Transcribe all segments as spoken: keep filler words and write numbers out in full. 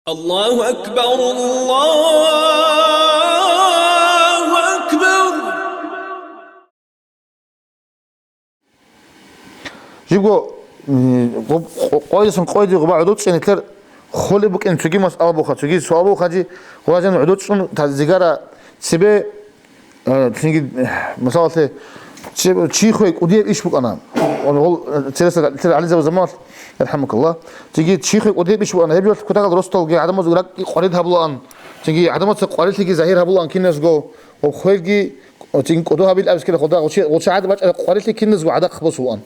الله أكبر، الله أكبر. Жибго, м, гъоб-, къо-, къойдасан къойде гъоба гӀодов чӀенилъер холеб букӀин цоги масъала буха, цоги суал буха жи, гъоба жан гӀодов чӀун та зигара цебе, э, цинги, э, масалалъе, чи, чи хвей кӀудияб иш букӀана. Гъол, э, цересда гӀализабаз заманалъ, ярхӀамукаллагь. Цинги чи хвей кӀудияб иш букӀана. Гьеб жолъ кутакал росталги гӀадамаз ракӀги къварид гьабулаан. Цинги гӀадамаца къварилъиги загьир гьабулаан киназго, ва хвелги Цинги кӀодо гьабил абискӀила худа, гъучи-, гъучагӀад бачӀараб къварилъи киназго гӀадахъ босулаан.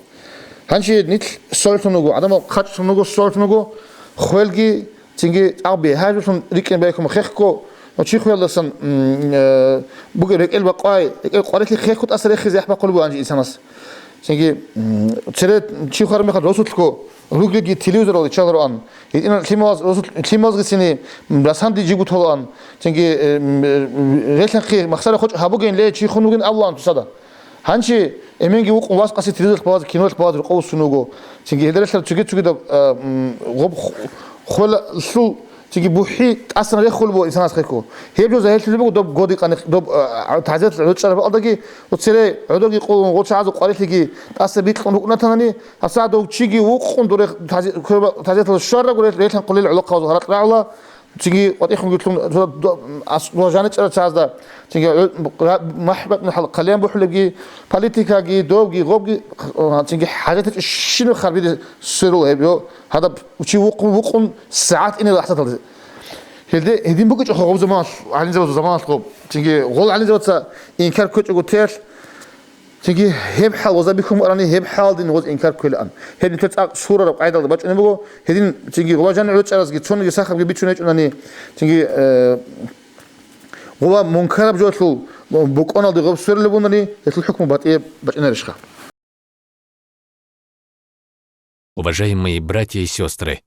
Гьанже нилъ сольлъун вуго, гӀадамал хъачӀлъун вуго, сольлъун вуго, хвелги, цинги тӀагъби гьажулъун рикӀкӀин байхъума хехго, чи хвелдасан, м, э, бугеб рекӀел бакъвай, рекӀел къварилъи хехго тӀаса рехизе яхӀ бахъулеб бугӀан жи инсанас. Цинги, м, цере чи хвараб мехалъ росулъго ругелги телевизорал иччалароан. ГьитӀинал лъималаз росул-, лъималазги цини, м, расанди жигу толаан. Цинги, э, м, э, релъанхъи махсара хочӀ гьабугейин ле, чи хун вугин абулаан тусада. Гьанчи эменги вукъун вас къаси телевизоралъ балаз, кинолъ балаз рукъов вуссун вуго. Цинги гьелда релълъараб цоги-цогидаб, э, м, гъоб ху-, хвелалъул Цинги бухӀи тӀасан рехулеб буго инсанас хехго. Гьеб жо загьирлъулеб буго доб годи къаних-, доб, а, а, тазият гӀодов чӀараб бакӀалдаги, цере гӀодорги къулун, гъочагӀазул къварилъиги тӀаса бикьун рукӀунатанани, гьабсагӀат дов чиги вукъун дуре тази-, кверба-, тазияталда щварабго рел-, релъан хъулел гӀолохъабазул гьаракь рагӀула, цинги къватӀихунги лъун, до-, до-, ас-, до жаничӀарал чагӀазда, цинги гӀо-, ра-, махӀбат-, хӀал-, хъалиян бухӀулебги, политикаги, добги, гъобги, а, цинги хӀажатичӀеб щинаб харбиде сверула гьеб, гьо, гьадаб чи вукъун, вукъун сагӀат ине лахӀзаталде. Гьелде гьедин букӀичӀо гъоб заманалъ, гӀалимзабазул заманалъ гъоб. Цинги гъол гӀалимзабаца инкар ккечӀого теялъ, цинги гьеб хӀал гъоза бихьун букӀарани, гьеб хӀалдин гъоз инкар кквелаан. Гьеб нилъер цӀакъ сурараб къайдалда бачӀунеб буго, гьедин цинги гъоба жанигӀ гьечӀаразги цониги сахабги бичун гьечӀунани, цинги, э, гъоба мункараб жоялъул букӀоналде гъоб сверулеб бугони, гьелъул хӀукму батӀияб бачӀунарищха? Уважаемые братья и сестры,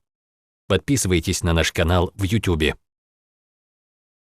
подписывайтесь на наш канал в Ютубе.